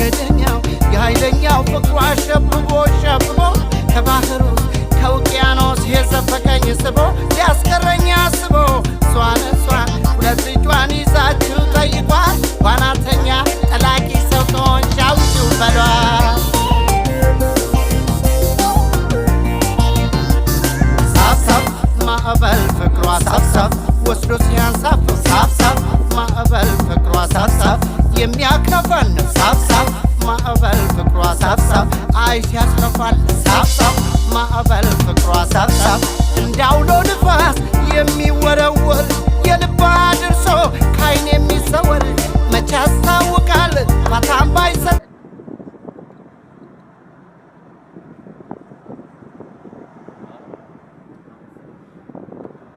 የሞገደኛው የኃይለኛው ፍቅሯ ሸብቦ ሸብቦ ከባህሩ ከውቅያኖስ የዘፈቀኝ ስቦ ሊያስቀረኝ አስቦ እሷን እሷን ሁለት እጇን ይዛችሁ ጠይቋት፣ ዋናተኛ ጠላቂ ሰው ከሆንሽ አውጪው በሏት። ሳብሳብ ማዕበል ፍቅሯ ሳብሳብ ወስዶ ሲያንሳፍ፣ ሳብሳብ ማዕበል ፍቅሯ ሳብሳብ የሚያክነፈንፍ፣ ሳብሳብ ማዕበል ፍቅሯ ሳብሳብ አይ ሲያስከፋል ሳብሳብ።